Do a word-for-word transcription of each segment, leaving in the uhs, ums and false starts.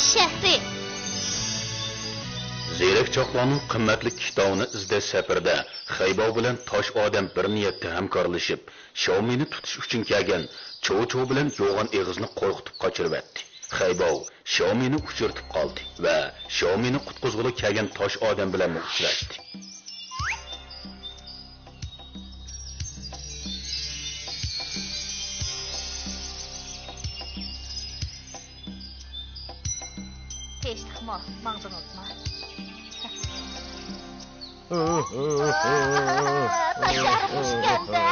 شەھىرى. زېرەك چاقلارنىڭ قىممەتلىك كىتابىنى ئىزدەش سەپىرىدە خەيباۋ بىلەن تاش ئادەم بىر نىيەتتە ھەمكارلىشىپ، شياۋمىنى تۇتۇش ئۈچۈن كەلگەن چوۋچوۋ بىلەن يوغان ئېغىزنى قورقۇتۇپ قاچۇرۇۋەتتى. خەيباۋ شياۋمىنى ئۇچرىتىپ قالدى ۋە شياۋمىنى قۇتقۇزغىلى كەلگەن تاش ئادەم بىلەنمۇ ئۇچراشتى. تىنچلىقمۇ، ماڭزىنى ئۇنتۇما. تاشلارغا چۈشكەندە.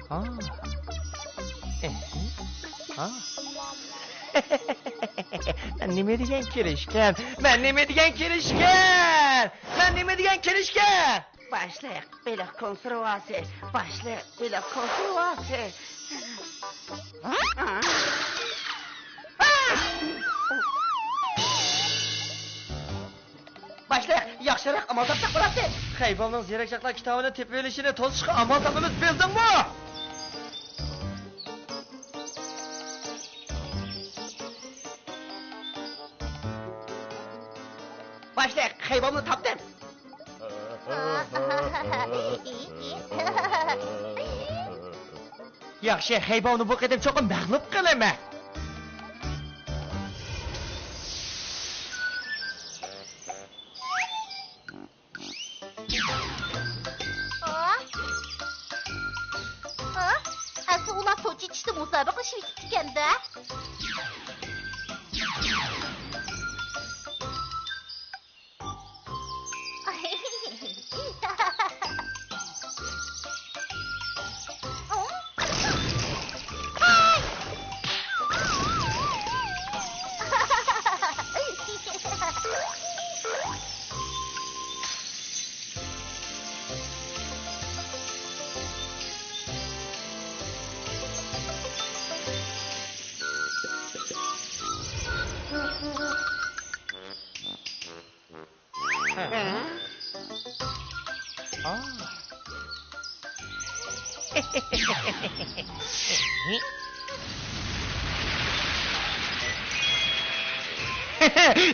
ھا. ئېھ. ھا. مەن نېمە دېگەن كىرىشكەن؟ مەن نېمە دېگەن كىرىشكەن؟ مەن نېمە دېگەن كىرىشكەن؟ باشلىق، بېلىق كونسېرۋاسى. باشلىق، بېلىق كونسېرۋاسى. باشلىق، ياخشىراق ئامال تاپساق بولاتتى. خەيباۋنىڭ زېرەكچاقلار كىتابىنى تېپىۋېلىشىنى توسۇشقا ئامال تاپىمىز، بىلدىڭمۇ؟ باشلىق، خەيباۋنى تاپتىم. ياخشى، خەيباۋنى بۇ قېتىم چوقۇم مەغلۇپ قىلىمەن. ئەسلى ئۇلار توچى چىشتا مۇسابىقىلىشىۋېتىپتىكەن-دە.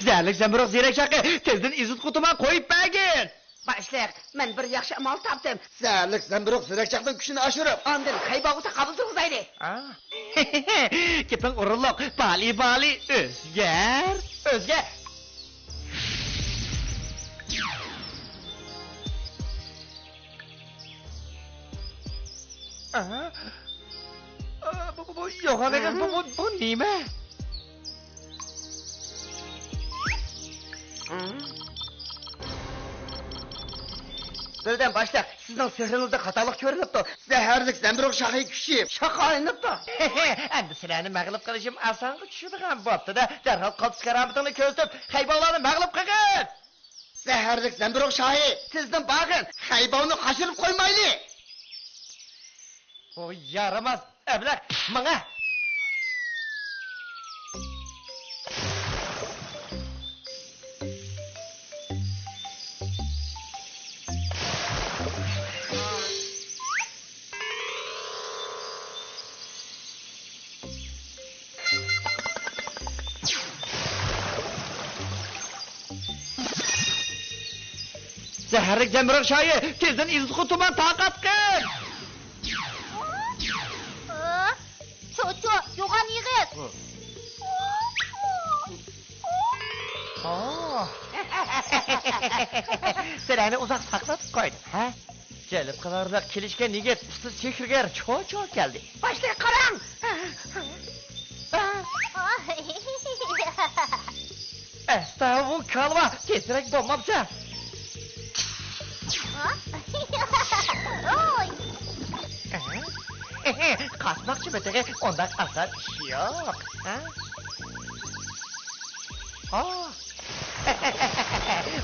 زەھەرلىك زەمبۇرۇغ زېرەكچاقى، تېزدىن ئىزىت قۇتۇما قويۇپ بەرگىن! باشلىق، مەن بىر ياخشى ئامال تاپتىم. زەھەرلىك زەمبۇرۇغ زېرەكچاقنىڭ كۈچىنى ئاشۇرۇپ، ئاندىن خەيباۋغا تاقابىل تۇرغۇزايلى. گېپىڭ ئورۇنلۇق. بالى، بالى، ئۆزگەر، ئۆزگەر. ئا، ئا، بۇ، بۇ، بۇ يوغان ئېغىز، بۇ، بۇ، بۇ نېمە؟ بىردەم باشلىق، سىزنىڭ سېھرىڭىزدە خاتالىق كۆرۈلۈپتۇ. زەھەرلىك زەمبۇرۇغ شاخى كۈچىيىپ، شاخ ئايلىنىپتۇ. ئەمدى سىلەرنى مەغلۇپ قىلىشىم ئاسانغا چۈشىدىغان بوپتۇ-دە، دەرھال قالتىس كارامىتىڭنى كۆرسىتىپ، خەيباۋلارنى مەغلۇپ قىلغىن! زەھەرلىك زەمبىرۇق شاھى، تېزدىن بارغىن، خەيباۋنى قاچۇرۇپ قويمايلى. ئۇ يارىماس ئەبلەخ، ماڭە! زەھەرلىك زەمبىرۇق شاھى، تېزدىن ئېزىتقۇ تۇمان تارقاتقىن! چوچۇ، يوغان ئېغىز! سىلەرنى ئۇزاق ساقلىتىپ قويدۇم، ھە؟ جەلپ قىلارلىق كېلىشكەن يىگىت، ئۇستىز سېھىرگەر چوچۇ كەلدى. باشلىقى قاراڭ! ئەستا، بۇ كالۋا تېزرەك بولمامسا؟ قاچماقچىمۇ تېخى؟ ئۇنداق ئاسان ئىش يوق. ھە؟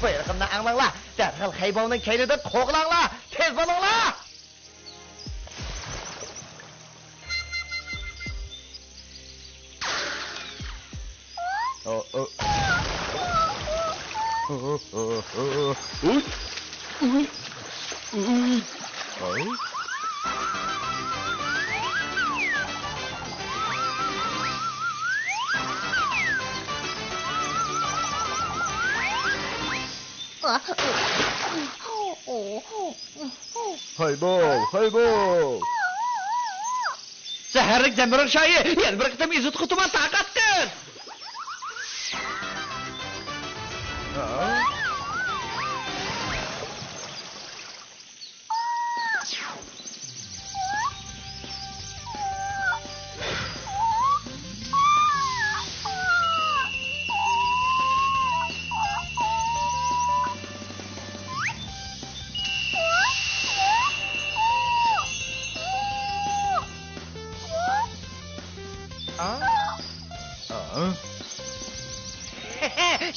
بۇيرۇقۇمنى ئاڭلاڭلار، دەرھال خەيباۋنىڭ كەينىدىن قوغلاڭلار، تېز بولۇڭلار! ھەي بوۋ، ھەي بوۋ! زەھەرلىك زەمبىرۇق شاھى، يەنە بىر قېتىم ئېزىتقۇ تۇمان تارقاتقىن!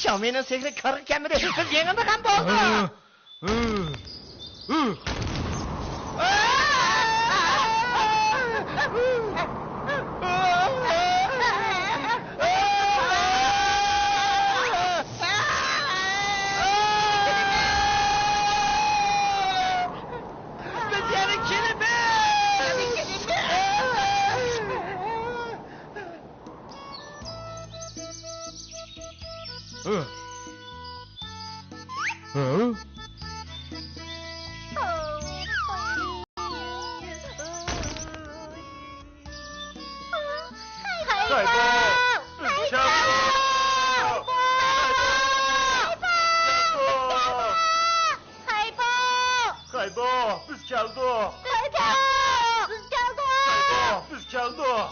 شاۋمىنىڭ سېھرى كارغا كەلمىدى. بىز يېڭىلغان بولدۇق. بىز يەنە كېلىمىز! خەيباۋ! بىز كەلدۇق! خەيباۋ! بىز كەلدۇق! خەيباۋ! بىز كەلدۇق!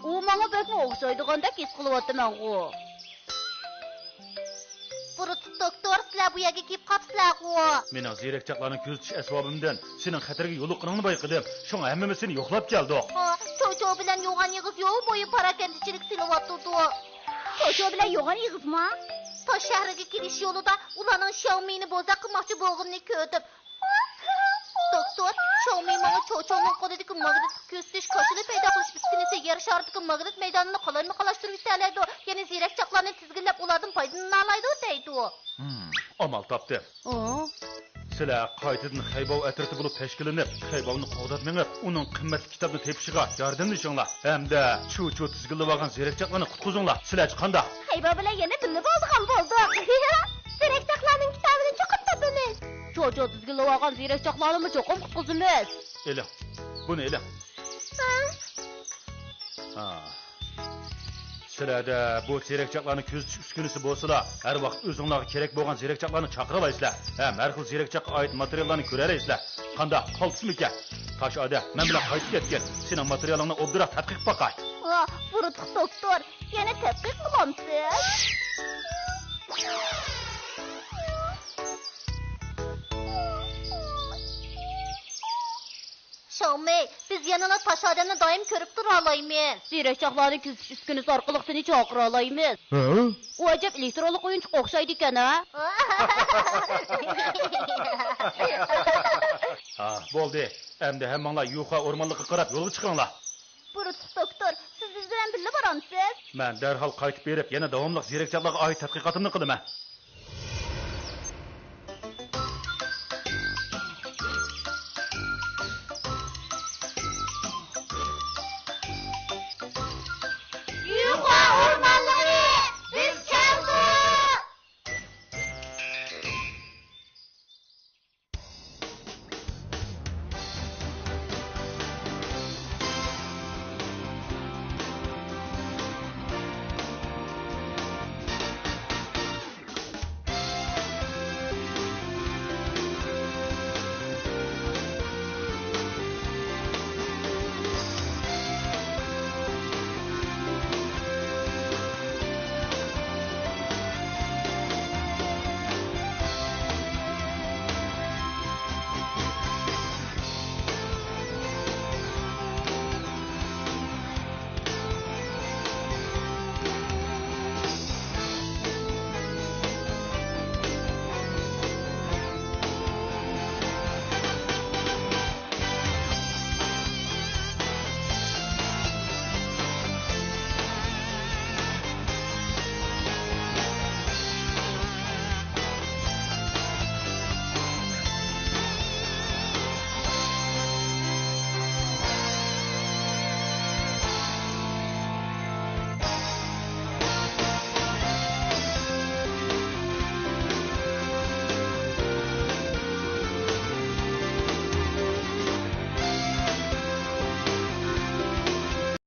ئۇ ماڭا بەكمۇ ئوخشايدىغاندەك ھېس قىلىۋاتىمەنغۇ. بۇرۇتلۇق دوكتور، سىلەر بۇ يەرگە كېلىپ قاپسىلەرغۇ؟ مېنىڭ زېرەكچاقلارنى كۆزىتىش ئەسۋابىمدىن سېنىڭ خەتىرىگە يولۇققىنىڭنى بايقىدىم. شۇڭا ھەممىمىز سېنى يوقلاپ كەلدۇق. ھا، چوچو بىلەن يوغان ئېغىز يول بويى پاراكەندىچىلىك سېلىۋاتىدۇ. چوچو بىلەن يوغان ئېغىزمۇ؟ تاش شەھىرىگە كېلىش يولىدا ئۇلارنىڭ شياۋمىنى بوزەك قىلماقچى بولغىنىنى كۆردۈم. دوكتور، شياۋمىن ماڭا چوچونىڭ قولىدىكى ماگنىتلىق كۆزىتىش كاشىلى پەيدا قىلىش ئۈسكۈنىسى يەر شارىدىكى ماگنىت مەيدانىنى قالايمىقانلاشتۇرۇۋېتەلەيدۇ، يەنى زېرەكچاقلارنى تىزگىنلەپ ئۇلاردىن پايدىلىنالايدۇ دەيدۇ. ھىم، ئامال تاپتىم. ئۇ؟ سىلەر قايتىدىن خەيباۋ ئەترىتى بولۇپ تەشكىللىنىپ، خەيباۋنى قوغداپ مېڭىپ، ئۇنىڭ قىممەتلىك كىتابنى تېپىشىغا ياردەملىشىڭلار ھەمدە چۇچۇ تىزگىنلىۋالغان زېرەكچاقلارنى قۇتقۇزۇڭلار. سىلەرچە قانداق؟ خەيباۋ بىلەن يەنە بىللە بولىدىغان بولدۇق. زېرەكچاقلارنىڭ كىتابىنى چوقۇم تاپىمىز. چوچۇ تىزگىنلىۋالغان زېرەكچاقلارنىمۇ چوقۇم قۇتقۇزىمىز. ئېلىڭ، بۇنى ئېلىڭ. ھا. ھا. سىلەردە بۇ زېرەكچاقلارنى كۆزىتىش ئۈسكۈنىسى بولسىلا، ھەر ۋاقىت ئۆزۈڭلارغا كېرەك بولغان زېرەكچاقلارنى چاقىرالايسىلەر ھەم ھەر خىل زېرەكچاققا ئائىت ماتېرىياللارنى كۆرەلەيسىلەر. قانداق، قالتىسمىكەن؟ تاش ئادەم، مەن بىلەن قايتىپ كەتكىن. سېنىڭ ماتېرىيالىڭنى ئوبدانراق تەتقىق قىلىپ باقاي. ئاھ، بۇرۇتلۇق دوكتور، يەنە تەتقىق قىلامسىز؟ شاڭمەي، بىز يەنىلا تاش ئادەمنى دائىم كۆرۈپ تۇرالايمىز. زېرەك چاغلارنى كۆزىتىش ئۈسكۈنىسى ئارقىلىق سېنى چاقىرالايمىز. ھە؟ ئۇ ئەجەب ئېلېكترونلۇق ئويۇنچۇققا ئوخشايدىكەن ھە؟ ھا، بولدى. ئەمدى ھەممىڭلار يۇخا ئورمانلىقىغا قاراپ يولغا چىقىڭلار. بۇرۇتلۇق دوكتور، سىز بىز بىلەن بىللە بارامسىز؟ مەن دەرھال قايتىپ بېرىپ، يەنە داۋاملىق زېرەك چاغلارغا ئائىت تەتقىقاتىمنى قىلىمەن.